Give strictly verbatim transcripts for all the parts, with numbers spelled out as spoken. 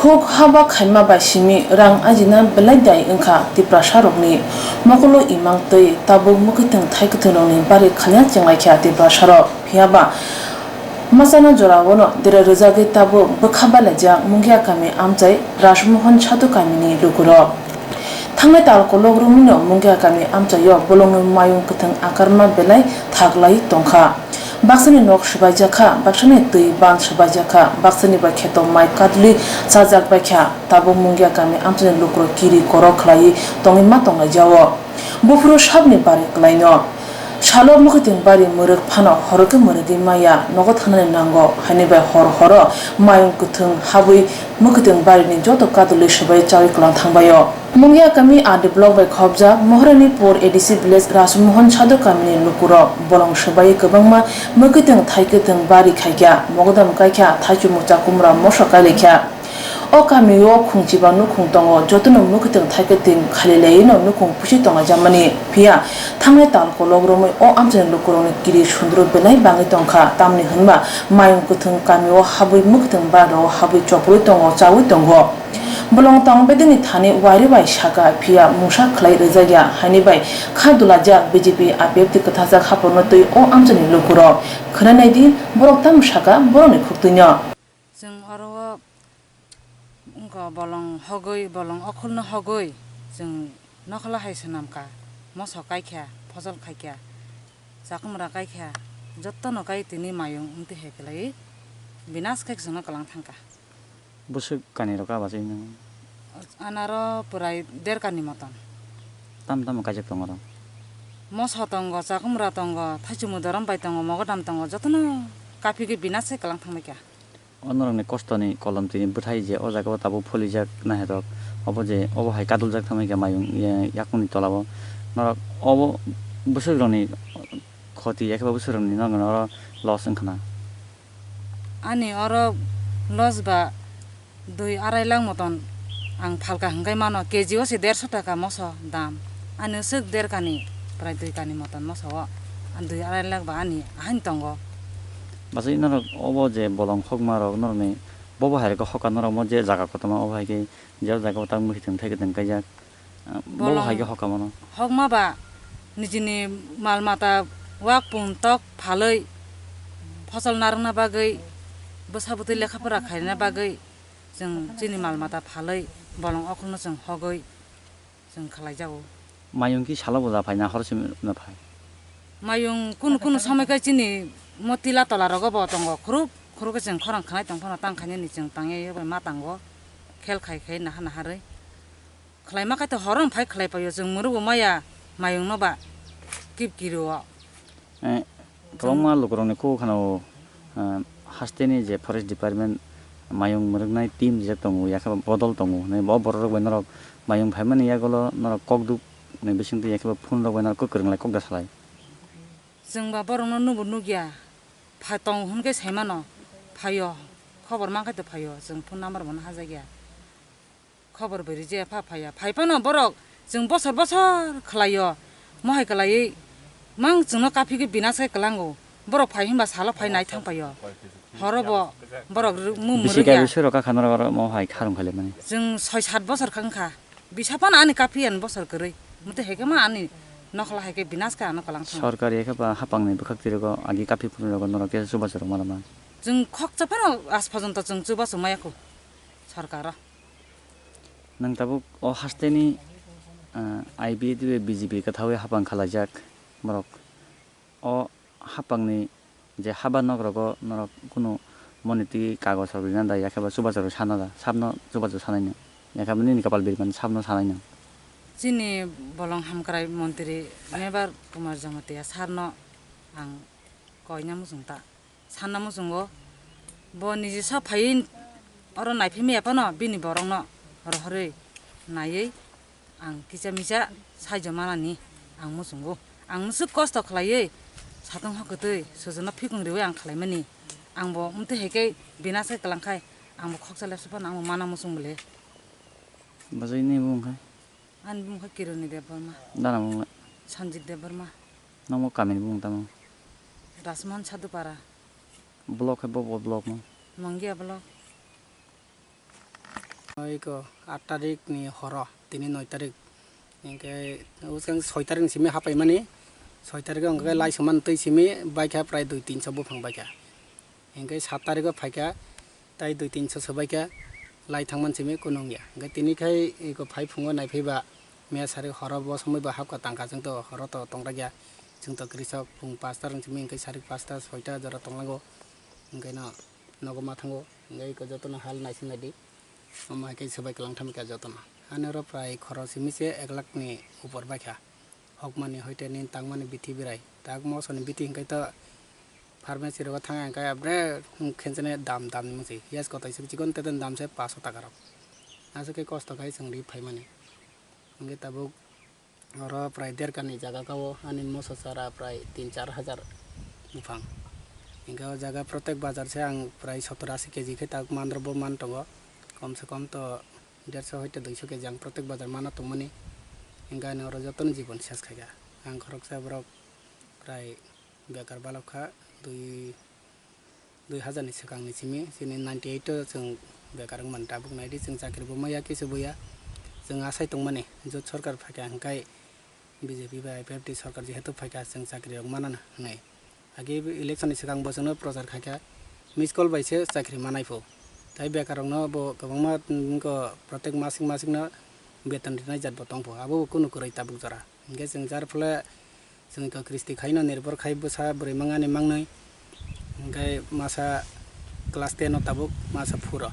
Khuk haba khaima bai simi rang ajina belai dai wngkha Tiprasarokni. Mokolo imang twi tabuk mwkhwtwng thaikwthwngrokni bari khalya chenglaikha Tiprasarok. Phiyaba machana jorao no dera rwjagwi tabuk bwkha balaijak Mungia kami amchai Rajmohon Sadhu kamini lukurok. Thangnai tal kolok romwino Mungia kami amchaio bolongni mayung kwthwng akarma belai thaklai tongkha. Baksani nok swbaijak kha, baksani twi ban swbaijak kha, baksani bai kheto mai kadulwi chajak baikha. Tabuk Mungia kami amchaini lukurok kiri korok khlaiwi tongwi ma tonglaijao. Buphuru sabni bari kwlaino. Salo mwkhwtwng bari mwrwk phano horo khe mwrwgwi maya, nogo thangnani nango, haini bai hor horo mayung kwthwng habwi mwkhwtwng barini joto kadulwi swbai chawi kwlang thangbaio. Mungia kami R D block bai khopjak Moharani Pur A D C village Rajmohon Sadhu kamini lukurok bolong swbai kwbangma mwkhwtwng thaikwthwng bari khaikha, mogodam kaikha, thaichumung chakumra moso kailaikha. O kamio khungchiba nukhung tongo, jotono mwkhwtwng thaikwthwng khalilaino nukhung pusi tonglaijamani. Phiya thangnai tal kolok romwi o amchaini lukurokni kiri sundru belai bangwi tongkha, tamni hwnba mayung kwthwng kamio habwi mwkhwtwng barao habwi chopulwi tongo, chawi tongo. Bolong tong bedeni thani wairi bai saka, phiya mungsa khlai rwjakya, haini bai kha dulajak B J P, I P F T kwthajak haphangno twi o amchaini lukurok. Khwnanai di, borok tamo saka borokni khuktwino. Chwng oro o wngkha bolong hogwi, bolong okhulno hogwi chwng nokhola hai swnamkha, moso kaikha, phojol khaikha, chakumra kaikha, jottono kai tini mayung wngtwi hai kwlaiwi binas khe chwngno kwlang thangkha. Bwswk kanirok abo chini? Anaro pwrai der kani moton. Tamo tamo kaijak tongo oro? Moso tongo, chakumra tongo, thaichumui dorom bai tongo, mogodam tongo, jotono kaphigwi binas khe kwlang thangbaikha. O norokni kostoni kolom tini bwthai je o jaga o tabuk pholijak naithok, obo je obo hai kaduljak thangwi khe mayung yakungni tola o norok obo bwswk rokni khoti, yakhe bo bwswk rokni norokno oro loss wngkha na? Ani oro loss ba dui arai lakh moton ang phalka hwnkhe mano, K G o se derso taka moso dam. Ani swk der kani, prai dui kani moton moso o, ani dui arai lakh ba ani ahain tongo. Bachai norok obo je bolong hokma rok norokni bobo hai rok hoka norok mo je jaga kotorma obo hai khe je o jaga o tak mwkhwtwng thai kwtwng kaijak. Ah, bobo Bolong hai khe hoka mano. Hokma ba nijini mal mata wak pung tok phalwi phosol narwkna bagwi bwsa bwtwi lekha pora khaina bagwi chwng chini mal mata phalwi bolong okhulno chwng hogwi chwng khlai jago. Mayung ki salo boja phai na hor simi na phai? Mayung kunu kunu somoi khe chini mo tila tola rogo bo tongo, khuruk khuruk khe chwng khorang khnai tong phano tang khainani chwng tang ya bai ma tango khel khai khai naha naharwi. Khlaima khe to horo phai khlai paio, chwng mwrwkbo maya mayungno ba kip kirio. Eh, kwbangma lukurokni kok khana o, eh, hasteni je forest department mayung mwrwknai team rijak tongo, yakhe bodol tongo hwnwi bo bororok bai norok mayung phaimani yagulo norok kokduk ni bisingtwi yakhe bo phone rok bai norok kwrwng lai kok da salai. Chwng ba borokno nubo nukya, pha tongo hwnkhe saimano, phaio, khobor mankhe to phaio, chwng phone number bo nahajakya. Khobor bai rwjaya pha phaiya. Phai phano borok chwng bosor bosor khlaio. Mohai kwlaiwi mang chwngno kaphigwi binas khe kwlango. Borok phai hwnba salo phai nai thang paio. Horo bo borok rw-, mung Bisi mwrwkya. Kaibwi sero kakha norok oro mohai kharung khalimani? Chwng soi sat bosor kha wngkha. Bisa phano ani kaphi ani bosor kwrwi. Mute hai khe ma ani nokhla hai khe binas khe ano kwlang thang. Sorkari hai khe ba hapangni bwkhak twi rogo agi kaphi phunuk rogo norok khe chubachu rwma rwma? Chwng khoksa phano aaj porjonto chwng chubachu maya kho sorkaro. Nwng tabuk o hasteni, ah, I P F T bai B J P kwthaui hapang khalaijak borok. O hapangni je haba nok rogo norok kunu moniti kagoj rok rina da, yakhe bo chubachu rok sana da, sabno chubachu sanai no, yakhe bo nini kapal birmani sabno sanai no. Chini bolong hamkrai montri Mebar Kumar Jamatia sir no ang koina muchung ta. Sanna muchungo, bo niji sa phaiwi oro naiphi maya phano bini borokno rohorwi naiwi ang kisa misa saijo manani ang muchungo. Ang mwswk kosto khlaiwi satung hokotwi sujuno phikung riwi ang khlaimani. Ang bo mwtwi hai khe bina se kwlang khai ang bo khoksa lepsa phano ang bo mana muchung bwle. Bwswk ni bumung khai? Ani bumung khe Kironi Debbarma. Dana bumung le? Sanjit Debbarma. Namo kamini bumung tamo? Rajmohan Sadhupara. Block khe bo, bo block mo? Mangia block. Iko aat tarik ni horo, tini noi tarik. Hinkhe o chwng soi tarik ni simi hapaimani. Soi tarik o hinkhe lai soman twi simi baikha prai dui tinso buphang baikha. Hinkhe saat tarik o phaikha, tai dui tinso sobaikha, lai thangman simi kunung ya. Hinkhe tini khai iko phai phungo naiphaiba, miya sari horo bo somoi ba hapkha tangkha, chwng to horo to tongrakya. Chwng to krisok phung pasta rwng simi hinkhe sari pasta soita jora tonglango. Hinkhe no nogo ma thango, hinkhe iko jotono hal naising naidi. Omo hai khe swbai kwlang thangkha jotono. Ani oro prai khorok simi se ek lakh ni upor baikha. Hokmani hoite nini tangmani bithi berai. Tak mosoni bithi hinkhe to pharmacy rogo thang hinkhe abre khenchene dam dam ni mungsi. Yes kotai se chikon teten dam se paso taka rok. Aswk khe kosto khai chwng ri phaimani. Hinkhe tabuk oro prai der kani jaga kao ani moso chara prai tin char hajar buphang. Hinkhe o jaga protek bazar se ang prai sottor asi keji khe tak mandro bo man tongo. Kom se kom to derso hoite duiso keji ang protek bazar mana tongmani. Hinkhe ani oro jotono jibon ses khaikha. Ang khoroksa borok prai bekar balok kha, dui dui hajar ni swkang ni simi chini ninety eight o chwng bekar wngmani tabuk naidi chwng chakri bo maya kisa buya. Chwng asai tongmani jot sorkar phaikha hinkhe B J P bai I P F T sorkar jehetu phaikha chwng chakri rok manana hinwi. Agi election ni swkang bo chwngno prochar khaikha miss call bai se chakri manai pho. Tai bekar rokno bo kwbangma wngkha protek masing masing no beton rinai jat bo tongpho abo bo kunu kwrwi tabuk jora. Hinkhe chwng jar phole chwng iko kristi khaino nirbhor khai bwsa bwrwi mangani mangnwi. Hinkhe masa class ten o tabuk masa four o.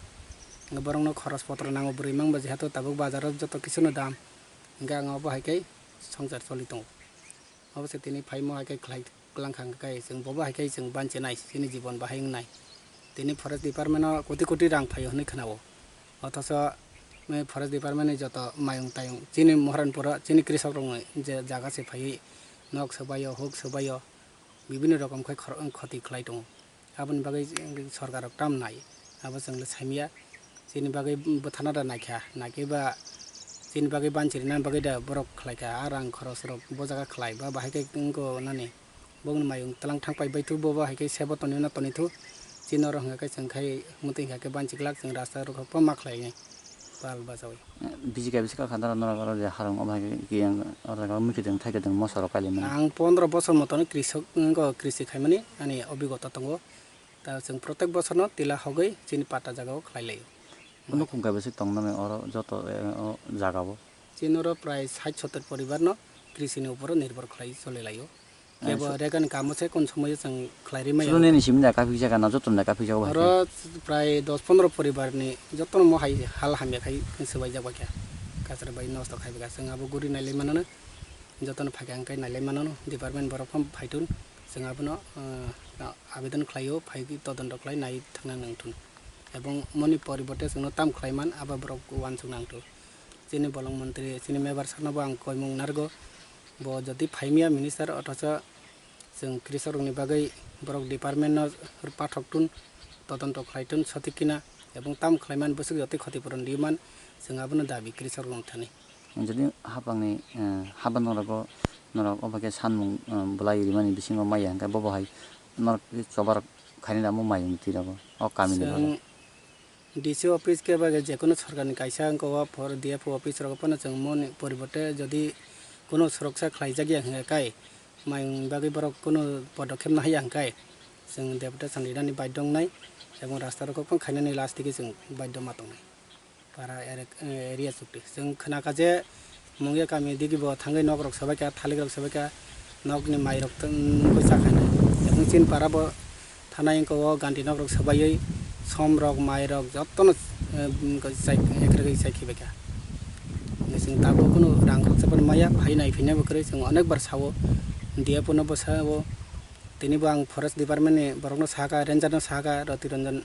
Hinkhe borokno khoros potro nango bwrwi mangba jehetu tabuk bazaro joto kisuno dam. Hinkhe ang obo hai khe swngchar choli tongo. Obo se tini phaimo hai khe khlai kwlangkha hinkhe chwng bobo hai khe chwng banchinai chini jibon bahai wngnai. Tini forest department o koti koti rang phaio hinwi khwnao. Othoso, eh, forest department ni joto mayung tayung chini Moharanpur o chini krisok rokni je jaga se phaiwi nok swbaio, huk swbaio, bibinno rokom khai khor-, khoti khlai tongo. Aboni bagwi sorkar rok tam nai, abo chwng le saimya. Chini bagwi bwthana da naikha, naikhe ba chini bagwi banchi rina bagwi da borok khlaikha, a rang khoros rok bo jaga khlai ba bahai khe wngkha nani. Bongni mayung tlang thang pai bai thu, bo bo hai khe sebo tonwi no tonwi thu. Chini oro hwnkha khe chwng khai mwtwi hwnkha khe banchi glak chwng rasta rok ma khlai nai pal bachawi. Bisi kaisa kha norok oro je harang obo hai khe kiyang oro jaga mui kwthwng thai kwthwng moso rok kailaimani. Ang pondro bosor motono krisok wngkha, kristi khaimani ani obigota tongo. Ta chwng protek bosorno tila hogwi chini pata jagao khlai laio. Kunu khum kaisa tong nani oro joto, eh, o jagao. Chini oro prai sait sottor poribarno krisini uporo nirbhor khlai choli laio. Kebo so- rekani kamo se kon somoyo chwng khlai ri maya. Suduni ni simi da kaphik jaga na joto da kaphik jaga bahai. Oro prai dos pondro poribar ni joto no mo hai hal hamya khai swbai jak bai kha. Kasar bai nosto khai bai kha. Chwng abo guri nai lai mano no. Joto no phai kha hwnkhe nai lai mano no. Department borok phano phai thun. Chwng abono, ah, abedon khlai o, phai todonto khlai nai thangna nang thun. Ebong moni poriborte chwngno tam khlai man abo borok uansuk nang thun. Chini bolong montri, chini mebar sakno bo ang koimung narwgo. Bo jodi phaimya minister, othocho chwng krisokrokni bagwi borok department-no pathok tun, todonto khlai tun, sotik kina, ebong tamo khlai man bwswk jotoi khotipurun riman, chwng abono dabi krisokrokni thani. Jodi haphangni, eh, haba norok o, norok obo khe sanmung, eh, bwlai rimani bisingo maya hwnkhe bobo hai norok chobar khainai ramo mayung twi rogo, o kamini bagwi. Chwng D C office khe bagwi jekunu sorkarni kaisa wngkha o por-, D F O office rogo phano chwng moni poriborte jodi kunu soroksa khlaijak ya hwnkhe kai, mayung bagwi borok kunu podokhep nahaiya hwnkhe chwng deputation rinani baidhyo wngnai, ebong rasta rokho phano khainani last digi chwng baidhyo ma tongnai. Para area, eh, area chukti. Chwng khwnakha je Mungia kami digi bo thangwi nok rok swbaikha, thalik rok swbaikha, nokni mai rok tong-, nugwi chakhainai. Ebong chini para bo thanai wngkha o ganti nok rok swbaiwi som rok, mai rok jotono, eh, chai, ekrwgwi chai khibaikha. Chwng tabuk kunu rang khoroksa phano maya, phai nai phina bo kwrwi chwng onek bar sao, D F O no bo sao. Tini bo ang forest department ni borok no sakha, ranger no sakha, Roti Ranjan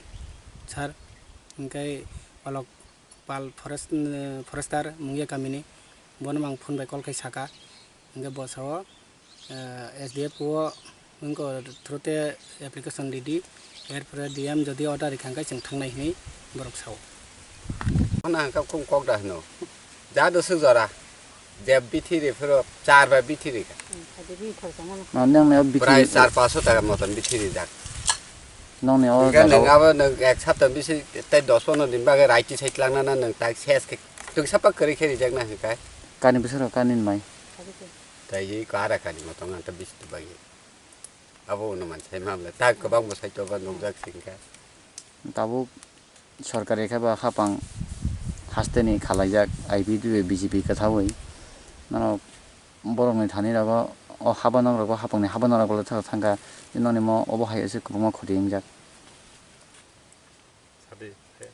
sir, hwnkhe olok pal forest, eh, forester Mungia kamini, bono ang phone bai call khai saka, hwnkhe bo sao, eh, S D F O wngkha through te application ridi, erpore D M jodi order rikha hwnkhe chwng thangnai hinwi borok sao. Hwnna hwnkhe khum kok da hwno, ja doswk jora, je bithi ri phuru char bai bithi rikha. Nang nang bithi prai char paso taka moton bithi rijak. Nokni o Hingke jaga nwng o abo nwng ek sapta bisi tei dos pondro din bagwi raiti sai tlangnana nwng tak ses khe twksa pak kwrwi khe rijakna hwnka. Kani bwswk rok kani ni mai? Tei ei ko ara kani motong ang ta bisi bagwi. Abo unuman sai mamle tak kwbang bo sai toba nukjak singka. Tabuk sorkar rikha ba hapang hasteni khalaijak I P F T bai B J P kwthaui. Norok borokni thani rogo o habanok rogo hapangni habanok rogo thangkha. Noni mo obo hai se kwbangma khoti wngjak. Sadi, he.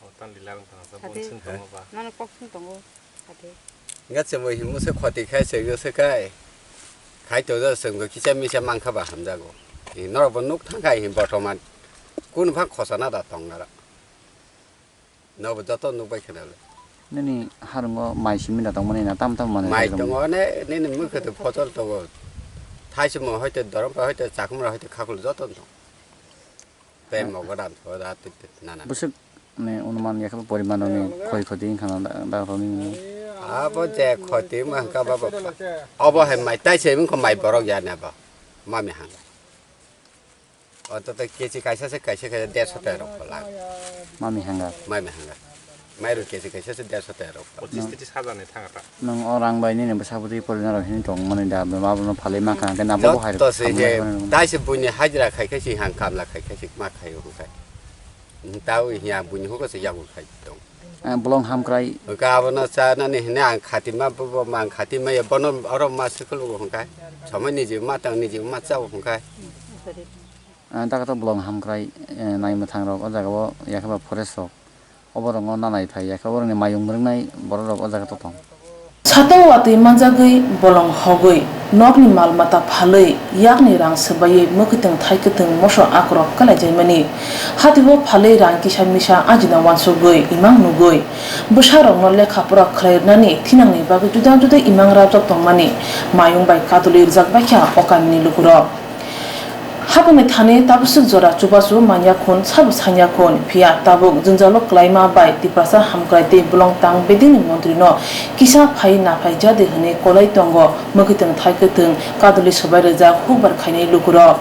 Oh, tan lila rang tang sa, Sadi. Bun sing tongo ba. Nang kok sing tongo. Sadi. Nga chemo himo se khoti khai se go se kai. Khai to jo se go kicha misa mangkha ba hamjago. Norok bo nuk thang khai hin botoman. Kun phang khosana da tong nara. Nobo joto nukbai kheno le. Nini harungo mai simi da tongmani na tam tam mani Mai tongmani. Tongo ne, nini mukhe to photol tongo. Thaisimo hoite dorompa hoite chakhumra hoite khakul joto tong. Tei mogo dan tho da tip tip nana. Bwswk ni onuman yakhe poriman ni khoi khoti wngkha na da, da roni. Abo je khoti ma hangka babo. Obo hai mai tai se wngkha mai borok ya ne ba. Mami hang. Oto to kechi kaisa se kaisa kaisa derso ta rok pala. Mami hanga. Mami hanga. Mairu kechi kaisa se derso ta rok pala. Pochis titi sajani thanga ta. Nang o rang bai nini bwsa bwtwi porina rok hini tong mani da, ma bono phalwi ma kha, khe nabo bo hai rok Jotto se thamlai je, mani rok. Dai se buini hajra khai khai si hang kamla khai khai si ma khai hung khai. Tau hiya buini huko se yagu khai tong. Eh, bolong hamkrai. Hwnkhe abono chanani hwnwi ang khatima, bobo ma ang khatima ya, bono oro ma swkulugo hwnkhe. Somoi niji ma tang, niji ma chao hwnkhe. Eh, ta khe to bolong hamkrai, eh, nai mwthang rok o jaga o yakhe ba forest rok. Obo rok no nanai phai yakhe, oborok ni mayung mwrwknai borok rok o jaga to tong. Satung watwi manjagwi bolong hogwi, nokni mal mata phalwi, yakni rang swbaiwi mwkhwtwng thaikwtwng moso akorok kalaijai mani. Hati o phalwi rang kisa misa ajina uansugwi imang nugwi, bwsarokno lekha pora khlai rwnani thinangni bagwi juda juda imang rabjak tongmani mayung bai kadulwi rwjak baikha o kamini lukurok. Haboni thani tabuk swk jora chubachu manya khun, sabo sanya khun, phiya tabuk jwngjalo kwlaima bai Tiprasa hamkrai tei bolong tang bedini montrino kisa phai naphai jadi hwnwi kolai tongo mwkhwtwng thaikwtwng kadulwi swbai rwjak hukbar khainai lukurok.